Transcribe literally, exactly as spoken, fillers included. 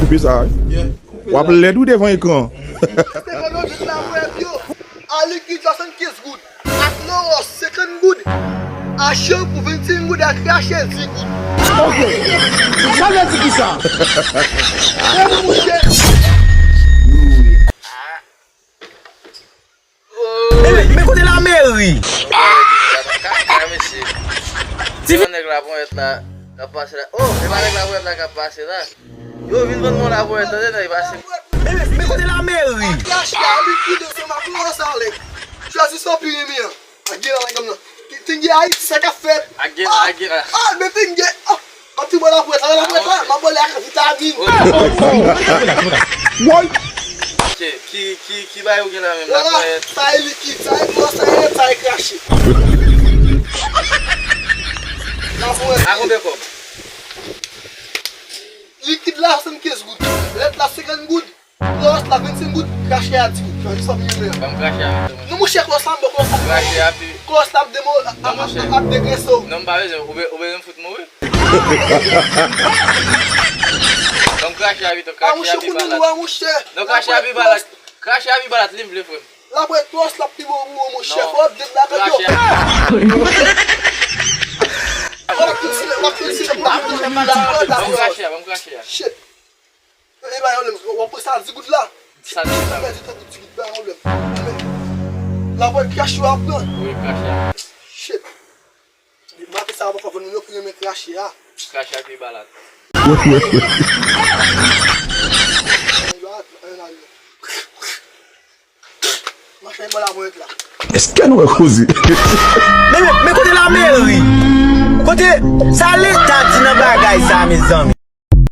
Koupe sa wi. W ap lèd wi devan ekran. Te fè nou jis la frè yo. A likid swasannkenz goud. Ak Lowos senkant goud. A chan pou vennsenk goud ak krache dis goud. Ok. Sa vle di kisa? E mouche. Men, men, men kote lameri? Kaka, mesye. Ti nèg laponyèt la k ap pase la. Oh, e pa nèg laponyèt la k ap pase la. Yo, vin vann mwen laponyèt, tande, nèg pase. Men, men, men kote lameri? Krache a likid ansanm ak Lowos ale. Chwazi sa w pi renmen an. Ak gen la, la, gòm nan. Ti, ti gen Ayiti, sa k ap fèt? Ak gen la, ak gen la. Ah, men ti gen. Ah, m ap ti bò laponyèt la, laponyèt la, m ap bò l ak vitamin. Woy! Ki, ki, ki bay ou gen la menm? Laponyèt. Sa e likid, sa e bò, sa e, sa e krache. Laponyèt. A konbyen kòb? Likid la, swasannkenz goud. Lèt la, senkant goud. Klòs la, vennsenk goud. Krache a dis goud. Chwazi sa w pi renmen an. Ban m krache a pito, monchè. Non, monchè, klòs la, m bò klòs la. Krache a pi. Klòs la ap demo-, ap, ap, ap degrese w. Non, m pa bezwen. Ou be-, ou bezwen m fout mouri? Ban m krache a pito, krache a pi balat. Ah, monchè, kounye a, monchè. Non, krache a pi balat. Krache a pi balat, li m vle, frè m. Laponyèt klòs la pi bon pou ou, monchè. Non. Fò w ap debake yo. Krache a. W ap fè silans, w ap fè silans. Ban m krache a, ban m krache a. Shit. E pa yon lè, w ap pran sa dis goud la. Sa dis goud la. Pèdi tankou dis goud, pa yon lè. Laponyèt krache w ap pran. Wi, krache a. Shit. Maten sa a poko vin, yo ki renmen krache a. Krache a pi balat. Machann bò laponyèt la. Èske nou wè koze? Men, men, men kote lameri? Kote sa leta di nan bagay sa, mezanmi?